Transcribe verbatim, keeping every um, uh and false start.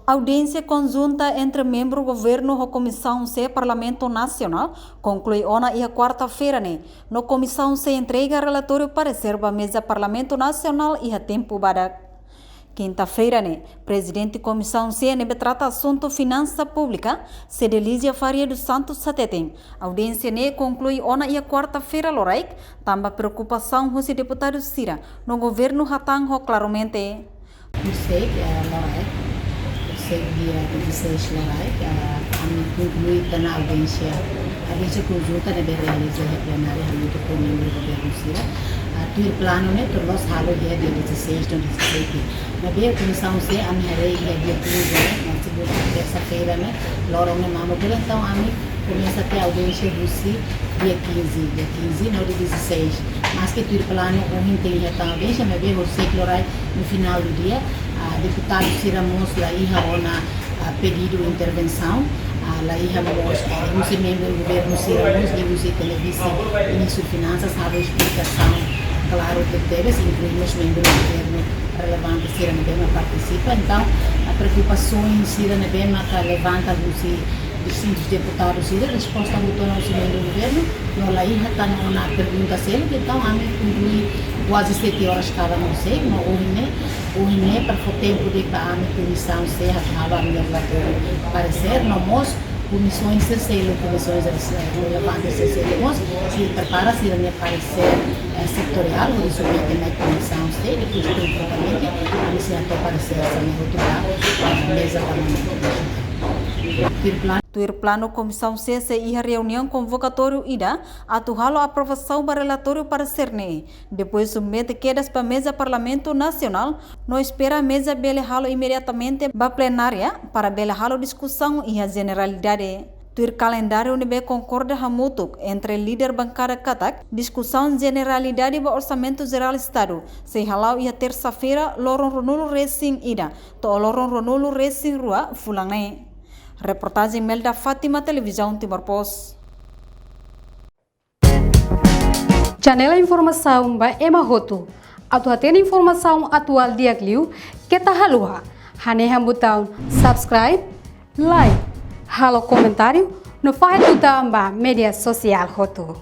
Audiénsia konjunta entre membru governu ho Komisaun C Parlamentu Nasionál konklui ona iha kuarta-feira ne'e, no Komisaun C entrega relatóriu paresér ba meza Parlamentu Nasionál iha tempu badak. Kinta-feira ne'e, Prezidente Komisaun C ne'ebé trata asuntu finansa públika, Cedelizia Faria dos Santos hateten, audiénsia ne'e konklui ona iha kuarta-feira loraik, tanba preokupasaun husi deputadu sira, no governu hatán ho klaramente. Horiseik, eh, loraik, horiseik dia dezasseis loraik, eh, ami konklui tiha ona audiénsia, audiénsia konjunta ne'ebé realiza iha plenária hamutuk ho membru governu sira. Ah, tuir planu ne'e, tuir loloos halo iha dia dezasseis no dezassete. Maibé Komisaun C ami haree iha dia quinze ne'e, na segunda, tersa-feira ne'e, loron ne'e mamu bele, entaun ami komesa tiha audiénsia husi dia quinze, dia quinze no dia dezasseis. Maske tuir planu ohin tenke hetan audiénsia, maibé horiseik loraik no finál do dia, ah, deputadu sira mós la iha ona, ah, pedidu intervensaun, ah, la iha mós, ah, husi membru governu sira mós, ne'e husi Televisi Ministru Finansas, halo esplikasaun klaru tebetebes, inklui mós membru governu relevante sira ne'ebé mak partisipa. Entaun, ah, preokupasaun sira ne'ebé maka levanta husi distintus deputadu sira, resposta hotu ona husi membru governu, no la iha tan ona pergunta seluk, entaun ami konklui kuaze sete oras kalan horiseik, no ohin ne'e, ohin ne'e para fó tempu di'ak ba ami Komisaun C halo ami-nia relatóriu paresér, no mós komisaun sira seluk, komisaun sira seluk, relevante sira seluk mós sei prepara sira-nia paresér, eh, setoriál, hodi submete mai Komisaun C, depois konformemente ami sei hato'o paresér sira-ne'e hotu ba, eh, meza Parlamentu. Tuir planu, Tuir planu, Komisaun C sei iha reuniaun konvokatóriu ida atu halo aprovasaun ba relatóriu paresér ne'e, depois submete kedas ba meza Parlamentu Nasionál, no espera meza bele halo imediatamente ba plenária para bele halo diskusaun iha jeneralidade. Tuir kalendáriu ne'ebé konkorda hamutuk entre líder bankada katak, diskusaun jeneralidade ba Orsamentu Jerál Estadu sei hala'o iha tersa-feira, loron ruanulu-resin-ida, to'o loron ruanulu-resin-rua fulan ne'e. Reportajen Melda Fátima, Televizaun Timor Post. Janela informasaun ba ema hotu. Atu hatene informasaun atuál di'ak liu, keta haluha hanehan butaun subscribe, like, halo komentáriu, no fahe tutan ba média sosiál hotu.